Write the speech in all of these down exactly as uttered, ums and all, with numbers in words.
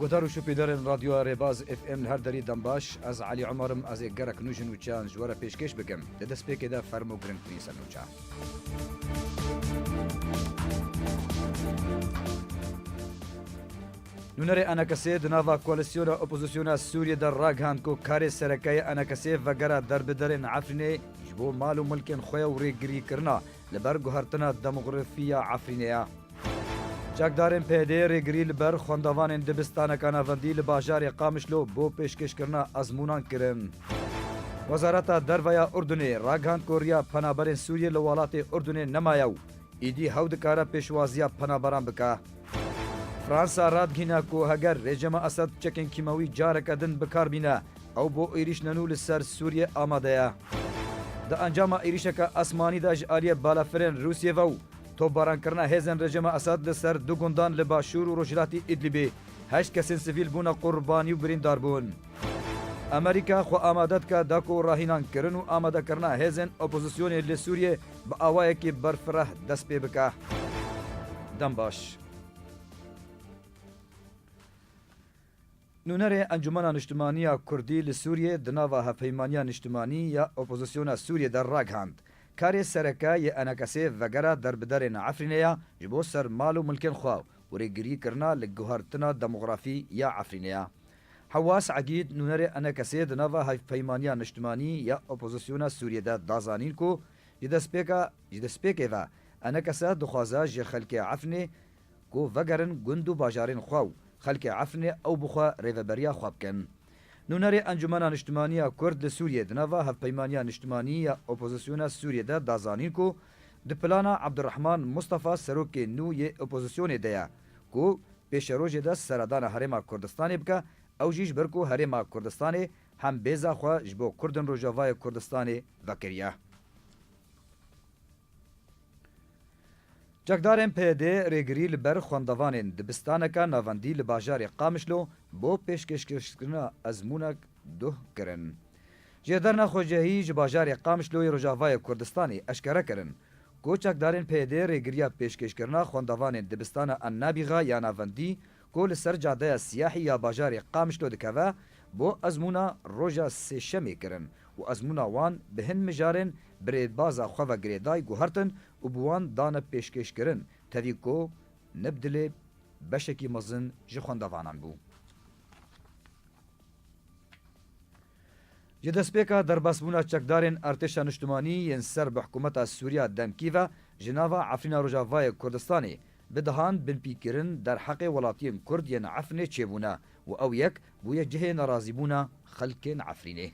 Guhdar û şopîdarên Radyoya Rêbaz F M li her derî dem baş. Ez Elî Omer im, ez ê gerek nû ji nûçeyan ji we re pêşkêş bikim. Di destpêkê de fermo girîngtirîn ser nûçe. Nûnerê E N K S di nava koalîsyona opozisyona Sûriyê de ragihand ku karê sereke yê E N K S vegera derbiderên Efrînê ji bo mal û milkên xwe ye û rêgirîkirina li ber guhertina demografî ya Efrînê ye. Çekdarên P Y D rêgirî li ber xwendevanên dibistaneka navendî li bajarê Qamişlo bo pêşkêşkirina ezmûnan kirin. Wezareta Derve ya Urdunê ragihand ku riya penaberên Sûriyê li welatê Urdunê nemaye û êdî hew dikare pêşwaziya penaberan bike. Fransa radigihîne ku heger rejîma Esed çekên kîmewî careke din bi kar bîne, ew bo êrîşina nû li ser Sûriyê amade ye. Di encama êrîşeke esmanî de ji aliyê balafirên Rûsiyê ve û topbarankirina hêzên rejîma Esed li ser du gundan li başûr û rojhilatî Idlibê heşt kesên sivîl bûne qurbanî û birîndar bûn. Amerîka xwe amade dike da ku rahînankirin û amadekirina hêzên opozisyonê li Sûriyê bi awayekî berfireh dest pê bike. Dem baş. Nûnerê Encûmena Niştimanî ya Kurdî li Sûriyê di nava Hevpeymaniya Niştimanî ya Opozisyona Sûriyê de ragihand, karê sereke yê E N K Sê vegera derbiderên Efrînê ya ji bo ser mal û milkên xwe û rêgirîkirina li guhertina demografî ya Efrînê ya. Hewas Egîd, nûnerê E N K Sê di nava Hevpeymaniya Niştimanî ya Opozisyona Sûriyê de da zanîn ku ji destpêka, ji destpêkê ve E N K S dixwaze ji xelkê Efrînê ku vegerin gund û bajarên xwe û xelkê Efrînê ew bi xwe rêveberiya xwe bikin. Nûnerê Encûmena Niştimanî ya Kurd li Sûriyê di nava Hevpeymaniya Niştimanî ya Opozisyona Sûriyê de da zanîn ku di plana Abdurrahman Mustafa serokê nû yê opozisyonê de ye ku pêşerojê de seredana Herêma Kurdistanê bike, ew jî ji ber ku Herêma Kurdistanê hem bêza xwe ji bo Kurdên Rojavayê Kurdistanê vekiriye. Çekdarên P Y D rêgirî li ber xwendevanên dibistaneka navendî li bajarê Qamişlo bo pêşkêşkirina ezmûnek duh kirin. Jêderna xwecihî ji bajarê Qamişloyê Rojavayê Kurdistanê eşkere kirin ku çekdarên P Y D rêgiriya pêşkêşkirina xwendevanên dibistana Ennabîxa ya navendî ku li ser cadeya siyahî ya bajarê Qamişlo dikeve, bo ezmûna roja Sêşemê kirin û ezmûna wan bi hin mijarên bi rêbaza xwe ve girêdayî guhertin û bi wan dane pêşkêşkirin, tevî ku ne bi dilê beşekî mezin ji xwendevanan bû. Ji destpêka derbasbûna çekdarên Artêşa Niştimanî yên ser bi hikûmeta Sûriya demkî ve ji nava Efrîna Rojavayê Kurdistanê bi dehan binpîkirin derheqê welatiyên Kurd yên Efrînê çêbûne û ew yek bûye cihê nerazîbûna xelkên Efrînê.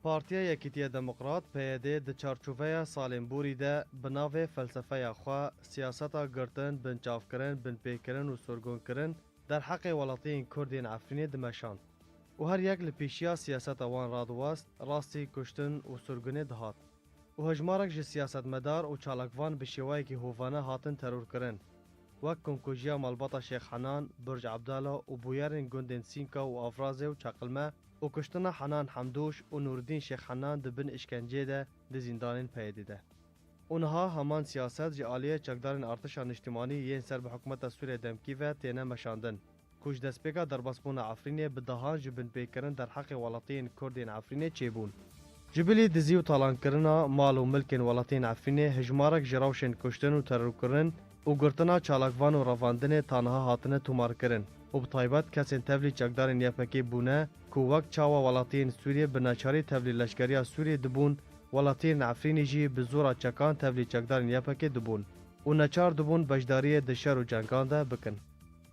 Partiya Yekîtiya Demokrat, P Y D, di çarçoveya salên borî de bi navê felsefeya xwe, siyaseta girtin, binçavkirin, binpêkirin û sirgunkirin derheqê welatiyên Kurd yên Efrînê dimeşand û her yek li pêşiya siyaseta wan radiwest, rastî kuştin û sirgunê dihat û hejmarek ji siyasetmedar û çalakvan bi şêwayekî hovane hatin terorkirin, wek komkujiya malbata Şêx Henan, Burc Abdala û bûyerên gundên Sînka û Avrazê û Çaqilme û kuştina Henan Hemdûş û Nûrdîn Şêx Henan di bin îşkenceyê de di zîndanên P Y D de. Û niha heman siyaset ji aliyê çekdarên Artêşa Niştimanî yên ser bi hikûmeta Sûriyê demkî ve têne meşandin, ku ji destpêka derbasbûna Efrînê bi dehan ji binpêkirin derheqê welatiyên Kurd yên Efrînê çêbûn. Ji bilî dizî û talankirina mal û milkên welatiyên Efrînê hejmarek ji rewşên kuştin û terorkirin û girtina çalakvan û revandinê ta niha hatine tomarkirin û bi taybet kesên tevlî çekdarên Y P G bûne ku wek çawa welatiyên Sûriyê bi neçarî tevlî leşkeriya Sûriyê dibûn, welatiyên Efrînê jî bi zora çekan tevlî çekdarên Y P G dibûn û neçar dibûn beşdariyê di şer û cengan de bikin.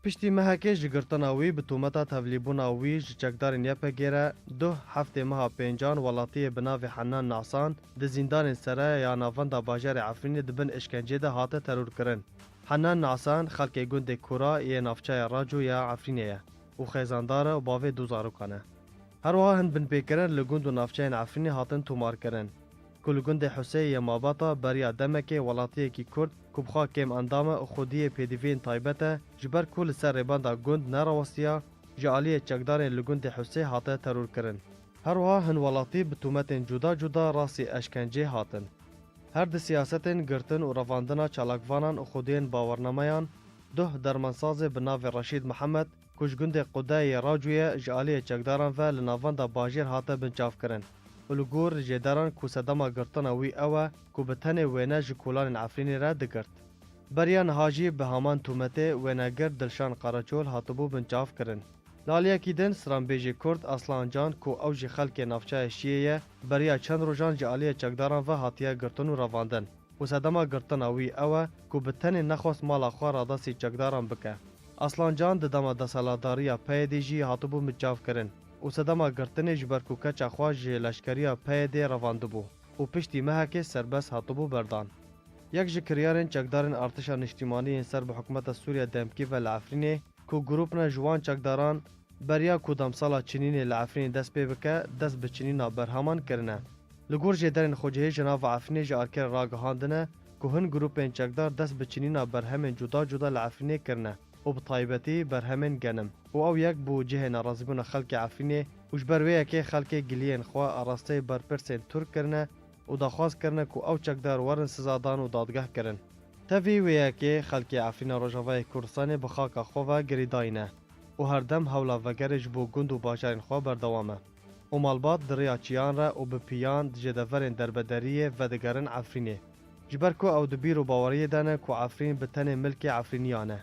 Piştî mehekê ji girtina wî bi tometa tevlîbûna wî ji çekdarên Y P G re duh heftê meha pêncan welatiyê bi navê Henan Nasan di zîndanên sere ya navenda bajarê Efrînê di bin îşkencê de hate terorkirin. Henan Nasan xelkê gundê Kura yê navçeya Raco ya Efrînê ye û xêzandar e û bavê du zarokan e. Her wiha hin binpêkirin li gund û navçeyên Efrînê hatin tomarkirin, ku li gundê Husê yê Mabata beriya demekê welatiyekî Kurd ku bi xwe kêm endam e û xwediyê pêdiviyên taybet e, ji ber ku li ser rêbenda gund nerawestiya, ji aliyê çekdarên li gundê Husê hate terorkirin. Her wiha hin welatî bi tometên cuda cuda rastî eşkencê hatin. Her di siyasetên girtin û revandina çalakvanan û xwediyên bawernameyan Duh dermansazê bi navê Reşîd Mihemed, ku ji gundê Qudeyê yê Racû ye, ji aliyê çekdaran ve li navenda bajêr hate binçavkirin û li gor jêderan ku sedema girtina wî ew e ku bi tenê wêne ji kolanên Efrînê re digirt. Beriya niha jî bi heman tûmetê wênegir Dilşan Qaraçol hatibû binçavkirin. Li aliyekî din, stranbêjê Kurd Aslan Can, ku ew jî xelkê navçeya Şiyê ye, beriya çend rojan ji aliyê çekdaran ve hatiye girtin û revandin û sedema girtina wî ew e ku bi tenê nexwest mala xwe radestî çekdaran bike. Aslan Can di dema desthilatdariya P Y D'ê jî hatibû binçavkirin û sedema girtinê ji ber ku keça xwe ji leşkeriya P Y D'ê revandibû û piştî mehekê serbest hatibû berdan. Yek ji kiryarên çekdarên Artişa Niştîmanî yên ser bi hikûmeta Sûriya demkî ve li Efrînê, ku grûpne ji wan çekdaran beriya ku demsala çinînê li Efrînê dest pê bike, dest bi çinîna berheman kirine. Li gor jêderên xwecihî ji nava Efrînê ji alkê re ragihandine ku hin grûpên çekdar dest bi çinîna berhemên cuda cuda li Efrînê kirine û bi taybetî berhemên genim û ew yek bû cihê nerazîbûna xelkê Efrînê û ji ber wê yekê xelkê giliyên xwe arasteyê berpirsên Tirk kirine û daxwaz kirine ku ew çekdar werin sizadan û dadgeh kirin. Tevî wê yekê xelkê Efrîna Rojavayê Kurdistanê bi xaka xwe ve girêdayî ne û her dem hewla vegerê ji bo gund û bajarên xwe berdewam e û malbat di rêya çiyan re û bi piyan di jêdeverên derbederiyê vedigerin Efrînê. Ji ber ku ew di bîr û baweriyê de ne ku Efrîn bi tenê milkê Efrîniyan e.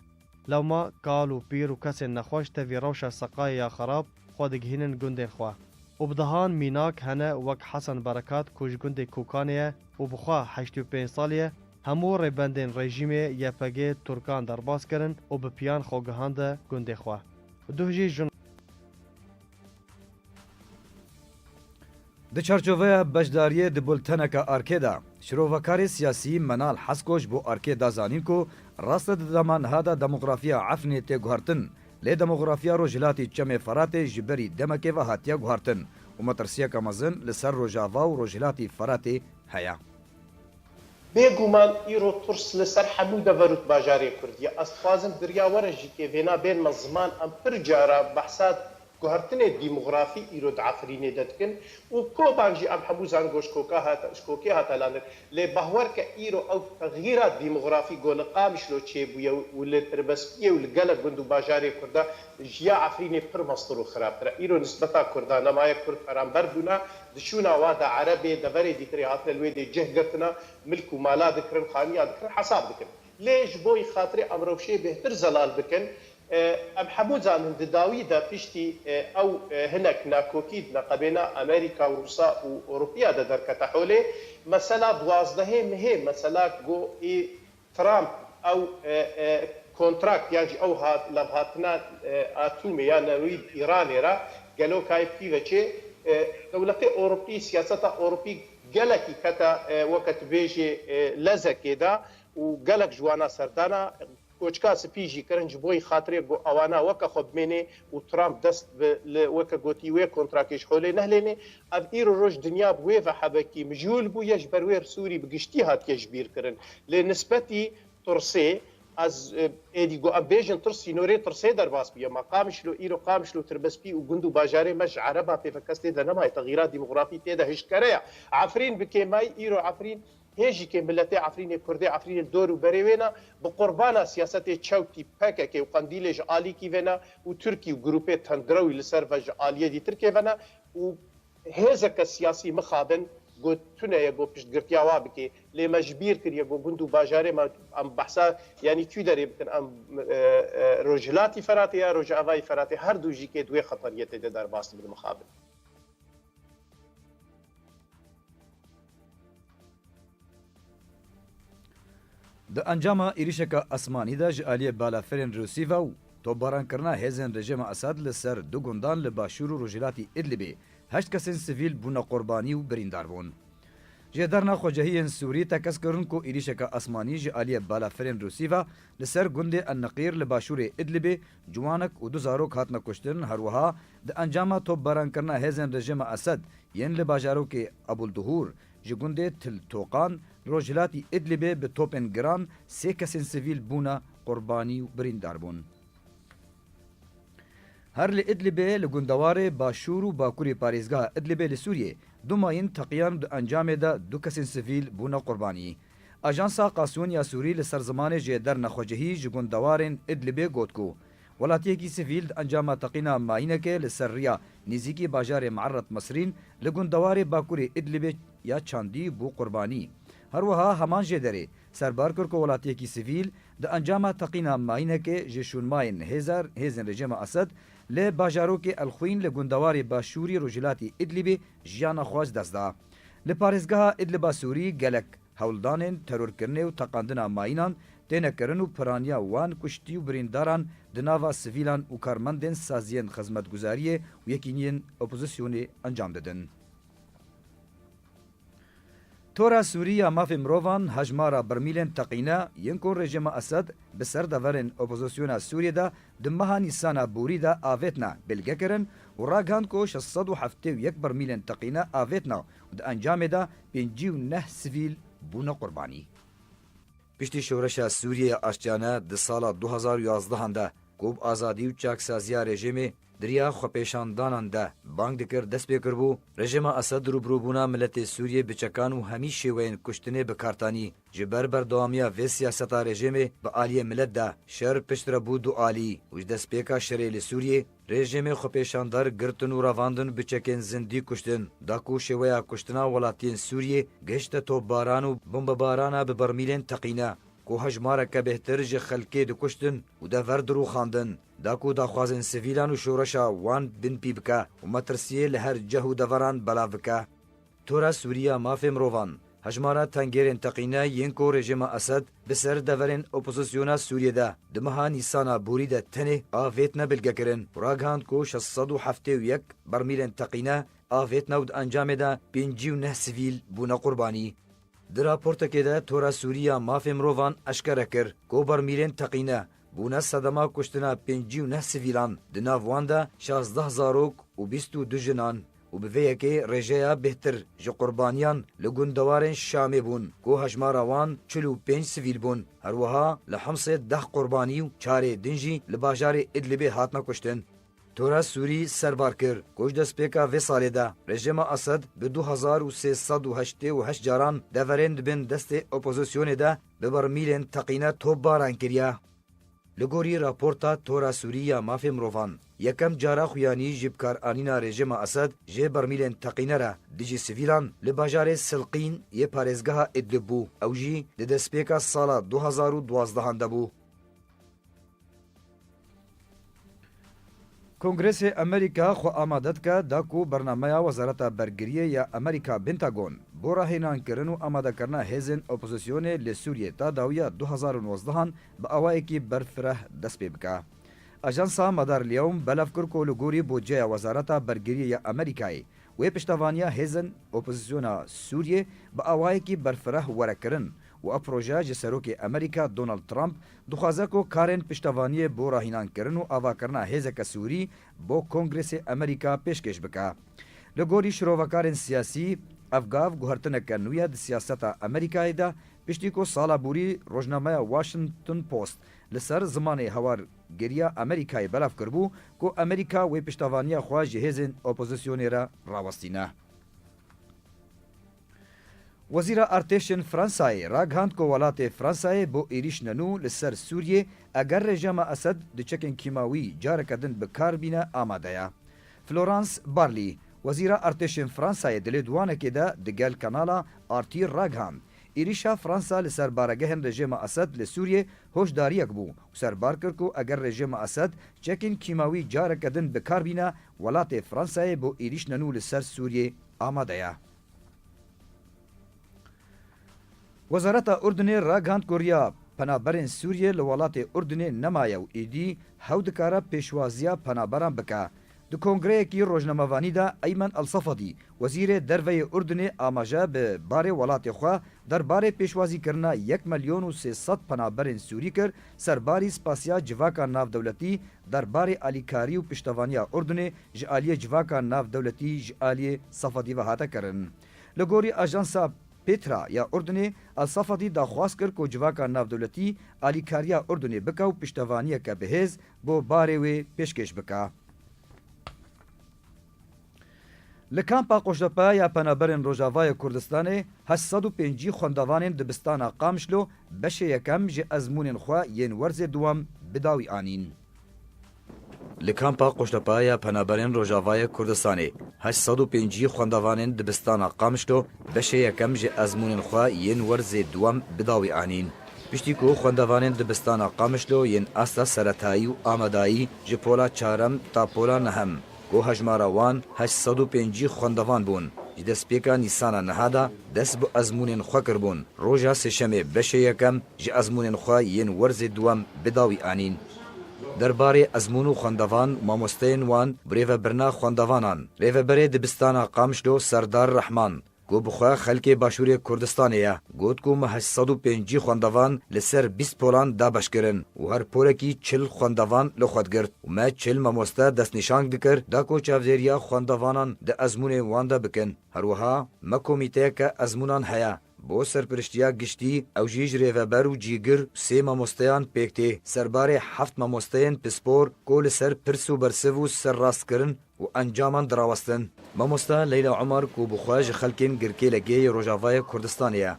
Lewma kal û pîr û kesên nexweş tevî rewşa seqayê ya xerab xwe digihînin gundên xwe. Û bi dehan mînak hene wek Hesen Berekat ku ji gundê Kokanê ye û bi xwe heştê û pênc salî ye, hemû rêbendên rejîmê Y P G Turkan derbas kirin û bi piyan xwe gihande gundê xwe. Duh jî jin Di çarçoveya beşdariyê di bulteneke Arkê de, şirovekarê siyasî Menal Hesko ji bo Arkê da zanîn ku rast e di dema niha de demografiya Efrînê tê guhertin, lê demografiya Rojhilatî Çemê Feratê ji berî demekê ve hatiye guhertin û metirsiyeke mezin li ser Rojava û Rojhilatî Feratê heye. Bêguman îro tirs li ser hemû dever û bajarê Kurd ye. Ez dixwazim di riya we re jî kê vêna bênme ziman, em pir cara behsa guhertinê demografî îro di Efrînê de dikin û koban jî em hemû zanin ku ji koka hate, ji kokê hate lanir. Lê bahwer ke îro ew texyîra demografî ku li Qamişlo çêbûye û li Tirbespiyê û li gelek gund û bajarê Kurda ji ya Efrînê pir mestir û xirabtir e. Îro nisbeta Kurda nemaye Kurd beramber bûna, di şûna wa de Erebê, deverê dîtirê hatine li wê dê cih girtina, milk û mala dikirin, xaniya dikirin, hesab dikin. Lê ji bo xatirê em rewşê bêhtir zelal bikin, e, em hemû zanin di dawî de piştî, e, ew, e, hinek nakokî di neqebêna Amerîka û Rûsa û Ewropiya de derkete holê. Mesela duwazdehê mihê, mesela ku ê Trump ew, e, e, kontrakt yan jî ew hat, levhatina, e, atomê ya newî bi Îranê re gelo kayê bikî ve çê, e, dewletê Ewropî, siyaseta Ewropî gelekî kete, e, weke tu bêjê, e, lezekê de û gelek ji wana serdana. Koçka spî jî kirin ji bo xatirê ku ewana weke xwe bimênê û Trump dest bi li weke gotî wê kontrakê ji holê nehlênê. Ev îro roj dinya bi wê ve hebekî mijûl bûye, ji ber wê Sûrî bi giştî hatiye ji bîr kirin. Lê nisbetî tirsê, ez, e, êdî ku em bêjin tirs, sînorê tirsê derbas bûye. Ma Qamişlo, îro Qamişlo, Tirbespî û gund û bajarê me ji Ereba pê ve kes tê de nemaye. Texyîra demografî tê de hiştkere ye. Efrîn bi kêmayî, îro Efrîn hêjîkê miletê Efrînê, Kurdê Efrînê li dor û berê wê ne, bi qurbana siyasetê çewtî P K K û Qendîlê ji alîkî vê ne û Tirkî û grûpê tendrewî li ser ve ji aliyê dîtirkê ve ne û hêzeke siyasî mixabin ku tune ye ku piştgirtiya wa bikê. Lê me ji bîr kiriye ku gund û bajarê me, em behsa, yanî kû derê bikin, em, e, e, Rojhilatî Feratê ya Rojavayî Feratê, her du jî kê di wê xeteriyê tê de derbas dibin mixabin. Di encama êrîşeke esmanî de ji aliyê balafirên Rûsî ve û topbarankirina hêzên rejîma Esad li ser du gundan li başûr û rojhilatî Idlibê heşt kesên sivîl bûne qurbanî û birîndar bûn. Jêderna xwecihiyên Sûrî tekez kirin ku êrîşeke esmanî ji aliyê balafirên Rûsî ve li ser gundê En-Neqîr li başûrê Idlibê ciwanek û du zarok hatine kuştin, her wiha di encama topbarankirina hêzên rejîma Esed yên li bajarokê Ebûlduhûr ji gundê Til Toqan li rojhilatî Idlibê bi topên giran sê kesên sivîl bûne qurbanî û birîndar bûn. Her li Idlibê, li gundewarê başûr û bakurê parêzgeha Idlibê li Sûriyê, du mayîn teqiyan û di encamê de du kesên sivîl bûne qurbanî. Ajansa Qasûn ya Sûrî li ser zimanê jêder nexwecihî ji gundewarên Idlibê got ku welatiyekî sivîl di encama teqîna mayînekê li ser riya nêzîkî bajarê Me'eret Mesrîn li gundewarê bakurê Idlibê ya Çandî bû qurbanî. Her wiha heman jêderê serbar kir ku welatiyekî sivîl di encama teqîna mayînekê ji şûnmayên hêzar, hêzên rejîma Esed li bajarokê El Xwîn li gundewarê başûrî rojhilatî Idlibê jiyana xwe ji dest da. Li parêzgeha Idliba Sûrî gelek hewldanên terorkirinê û teqandina mayînan têne kirin û piraniya wan kuştî û birîndaran di nava sivîlan û karmendên saziyên xizmetguzariyê û yekîniyên opozisyonê encam didin. Tora Sûrî ya Mafê Mirovan hejmara bermîlên teqîne yên ku rejîma Esed bi ser deverên opozisyona Sûriyê de di meha Nîsana borî de avêtine bilge kirin û ragihand ku şeş sed û heftê û yek bermîlên teqîne avêtine û di encamê de pêncî û neh sivîl bûne qurbanî. Piştî şoreşa Sûriyeyê aştiyane di sala du hazar û yazdehan de ku bi azadî û çaksaziya rejîmê di riya xwepêşandanan de bang dikir dest pê kiribû, rejîma Esed rûbirûbûna miletê Sûriyê bi çekan û hemî şêweyên kuştinê bi kar tanî. Ji ber berdewamiya vê siyaseta rejîmê bi aliyê milet de şer piştre bû dualî û ji destpêka şerê li Sûriyê rejîmê xwepêşandar girtin û revandin bi çekên zindî kuştin. Da ku şêweya kuştina welatiyên Sûriyê gihişte topbaran û bombebarana bi bermîlên teqîne ku hejmareke bêhtir ji xelkê dikuştin û dever dirûxandin. Da ku daxwazên sivîlan û şoreşa wan binpî bike û metirsiyê li her cih û deveran belav bike. Tora Sûrî ya Mafê Mirovan, hejmara tengêrên teqîne yên ku rejîma Esed bi ser deverên opozisyona Sûriyê de di meha Nîsana borî de tenê avêtine bilgekirin û ragihand ku şeş sed û heftê û yek bermîlên teqîne avêtine û di encamê de pêncî û neh sivîl bûne qurbanî. Di raportekê de Tora Sûrî ya Mafê Mirovan eşkere kir ku bermîlên teqîne bûne sedema kuştina pêncî û neh sivîlan, di nav wan de şazdeh zarok û bîst û du jinan û bi vê yekê rêjeya bêhtir ji qurbaniyan li gundewarên Şamê bûn ku hejmara wan çil û pênc sivîl bûn. Her wiha li Himsê deh qurbanî û çarê din jî li bajarê Idlibê hatine kuştin. Tora Sûrî serbar kir ku ji destpêka vê salê de rejîma Esed bi du hezar û sê sed û heştê û heşt caran deverên di bin destê opozisyonê de bi bermîlên teqîne topbaran kiriye. Li gorî raporta Tora Sûrî ya Mafê Mirovan, yekem cara xuyanî ji bikaranîna rejîma Esed ji bermîlên teqîne re dijî sivîlan li bajarê Silqîn yê parêzgeha Idlib bû. Ew jî di destpêka sala du hezar û duwazdeh de bû. Kongresê Amerîka xwe amade dike da ku bernameya Wezareta Bergiriyê ya Amerîka, Pentagon, bo rahênankirin û amadekirina hêzên opozisyonê li Sûriyê ta dawiya du hezar û nozdehan bi awayekî berfireh dest pê bike. Ajansa Madar Liyewm belav kir ku li gorî budceya Wezareta Bergiriyê ya Amerîkayê, wê piştevaniya hêzên opozisyona Sûriyê bi awayekî berfireh were kirin û ev proje ji Serokê Amerîka Donald Trump dixwaze ku karên piştevaniyê bo rahînankirin û avakirina hêzeke Sûrî bo Kongresê Amerîka pêşkêş bike. Li gorî şirovekarên siyasî, ev gav guhertineke nû ye di siyaseta Amerîkayê de, piştî ku sala borî rojnameya Washington Post li ser zimanê hawar geriya Amerîkayê belav kiribû ku Amerîka wê piştevaniya xwe ji hêzên opozisyonê re rawestîne. Wezîra Artêşên Fransayê ragihand ku welatê Fransayê bo êrîşine nû li ser Sûriyê, eger rejîma Esed di çekên kîmawî careke din bi kar bîne, amade ye. Florence Parly, wezîra artêşên Fransayê, di lêdwanekê de digel kanala R T ragihand, êrîşa Fransa li ser baregehên rejîma Esed li Sûriyê hoşdariyek bû û serbar kir ku eger rejîma Esed çekên kîmawî careke din bi kar bîne, welatê Fransayê bo êrîşine nû li ser Sûriyê amade ye. Wezareta Urdunê ragihand ku riya penaberên Sûriyê li welatê Urdunê nemaye û êdî hew dikare pêşwaziya penaberan bike. Di kongreyekî rojnamevanî de Eymen El Sefadî, wezîrê derve yê Urdunê, amaje bi barê welatê xwe derbarê pêşwazîkirina yek milyon û sê sed penaberên Sûrî kir, serbarî spasiya civaka navdewletî derbarê alîkarî û piştevaniya Urdunê ji aliyê civaka navdewletî ji aliyê Sefadî ve hate kirin. Li gorî ajansa Petra ya Urdunê, El Safadî daxwaz kir ku civaka navdewletî alîkariya Urdunê bike û piştevaniyeke bihêz bo barê wê pêşkêş bike. Li kampa Qoştepe ya Penaberên Rojavayê Kurdistanê heşt sed û pêncî xwendevanên dibistana Qamişlo beşê yekem ji ezmûnên xwe yên werzê duwem bi dawî anîn. Li kampa Qoştepe ya Penaberên Rojavayê Kurdistanê heşt sed û pêncî xwendevanên dibistana Qamişlo beşê yekem ji ezmûnên xwe yên werzê duwem bi dawî anîn. Piştî ku xwendevanên dibistana Qamişlo yên asta seretayî û amadayî ji pola çarem ta pola nehem, ku hejmara wan heşt sed û pêncî xwendevan bûn, ji destpêka Nîsana niha de dest bi ezmûnên xwe kiribûn. Roja Sêşemê beşê yekem ji ezmûnên xwe yên werzê duwem bi dawî anîn. Derbarê ezmûn û xwendevan û mamosteyên wan bi rêvebirina xwendevanan, rêveberê dibistana Qamişlo Serdar Rehman, ku bi xwe xelkê Başûrê Kurdistanê ye, got ku me heşt sed û pêncî xwendevan li ser bîst polan dabeş kirin û her polekî çil xwendevan li xwe digirt û me çil mamoste destnîşan dikir, da ku çavdêriya xwendevanan di ezmûnê wan de bikin. Her wiha me komîteyeke ezmûnan heye. Bo serpiriştiya giştî, ew jî ji rêveber û cîgir sê mamosteyan pêk tê. Serbarê heft mamosteyên pispor ku li ser pirs û bersiv û serrastkirin û encaman dirawestin. Mamoste Leyla Omer ku bi xwe ji xelkên Girkêlekê yê Rojavayê Kurdistanê ye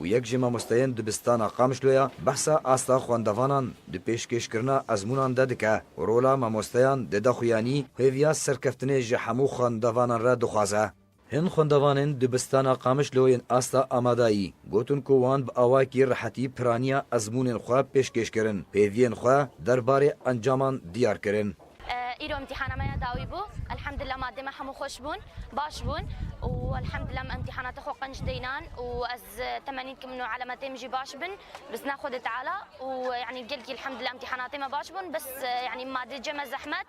û yek ji mamosteyên dibistana Qamişloya behsa asta xwendevanan di pêşkêşkirina ezmûnan de dike û rola mamosteyan dide xuyanî, hêviya serkeftinê ji hemû xwendevanan re dixwaze. Hin xwendevanên dibistana Qamişlo yên asta amadayî gotin ku wan bi awayekî rehetî piraniya ezmûnên xwe pêşkêş kirin, hêviyên xwe derbarê encaman diyar kirin. Îro imtîhana me ya dawî bû. Elhamdulillah, madê me hemû xweş bûn, baş bûn û elhamdulillah me imtîhanata xwe qenc deynan û ez, e, temenî dikim û elemetê min jî baş bin. Bi izna Xwedê Teala û, e, yanî gelkî elhamdulillah imtîhanatê me baş bûn. Bes, e, yanî madê cem me zehmet,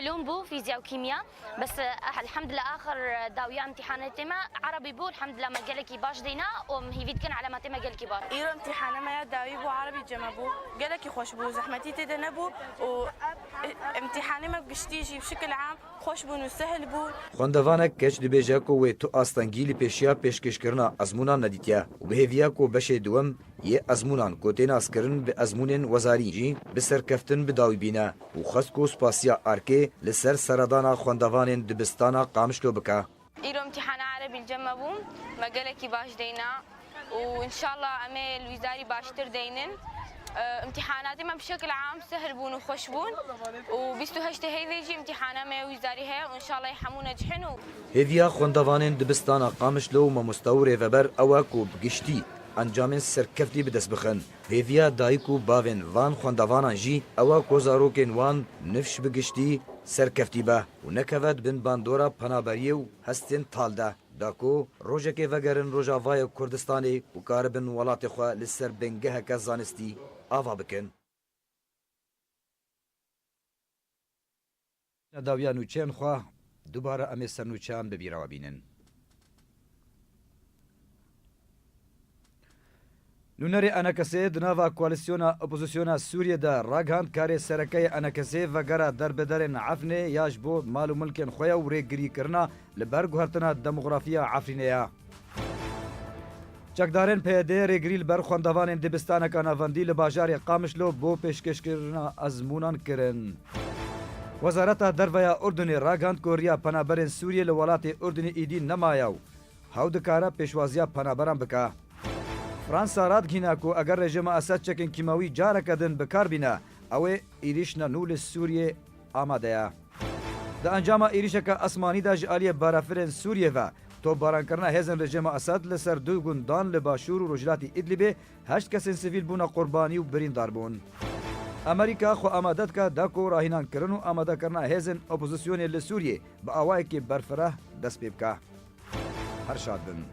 ilûm bû, fîzya û kîmya. Bes, e, elhamdulillah axir, e, dawiya imtîhanatê me erebî bû. Elhamdulillah me gelekî baş deyna û em hîvî dikin elemetê me gelkî baş. Îro imtîhana me ya dawî bû, erebî cem me bû. Gelekî xweş bû, zehmetî tê de nebû û, e, imtîhanê me giştî jî bi şikil am xweş bûn û sehil bûn. Xwendevanek keç dibêje ku wê tu astengî li pêşiya pêşkêşkirina ezmûnan nedîtiye û bi hêviya ku beşê duwem yê ezmûnan ku tê naskirin bi ezmûnên wezarî jî bi serkeftin bi dawî bîne û xwest ku spasiya erkê li ser seredana xwendevanên dibistana Qamişlo bike. Îro imtîhana erebî li cem me bûn, me gelekî baş deyna û înşallah em ê li wîzarî baştir deynin. E, imtîhanatê me bi şekil am sehil bûn û xweş bûn û bîst û heştê heyvê jî imtîhana me ya wîzarî heye û înşallah hemû necihin û Hêviya xwendevanên dibistana Qamişlo û mamoste û rêveber ew e ku bi giştî encamên serkeftî bi dest bixin. Hêviya dayik û bavên van xwendevanan jî ew e ku zarokên wan nifş bi giştî serkeftî be û nekeve di bin bandora penaberiyê û hestên tal de, da ku rojekê vegerin Rojavayê Kurdistanê û karibin welatê xwe li ser bingeheke zanistî ava bikin. Dawiya nûçeyên xwe, dubare em ê ser nûçeyan bi bîra we bînin. Nûnerê E N K S'ê di nava koalîsyona opozisyona Sûriyê de ragihand karê sereke yê E N K S'ê vegera derbiderên Efrînê ya ji bo mal û milkên xwe ye û rêgirîkirina li ber guhertina demografiya Efrînê ye. Çekdarên P Y D'ê rêgirî li ber xwendevanên dibistaneka navendî li bajarê Qamişlo bo pêşkêşkirina ezmûnan kirin. Wezareta Derve ya Urdunê ragihand ku riya penaberên Sûriyê li welatê Urdunê îdî nemaye û hew dikare pêşwaziya penaberan bike. Fransa radigihîne ku eger rejîma Esed çekên kîmawî careke din bi kar bîne, ew ê êrişina nû li Sûriyê amade ye. Di encama êrişeke esmanî de ji aliyê berefirên Sûriyê ve topbarankirina hêzên rejîma Esed li ser du gundan li başûr û rojhilatî Idlibê heşt kesên sivîl bûne qurbanî û birîndar bûn. Amerîka xwe amade dike da ku rahînankirin û amadekirina hêzên opozisyonê li Sûriyê bi awayekî berfireh dest pê bike. Her şad bin.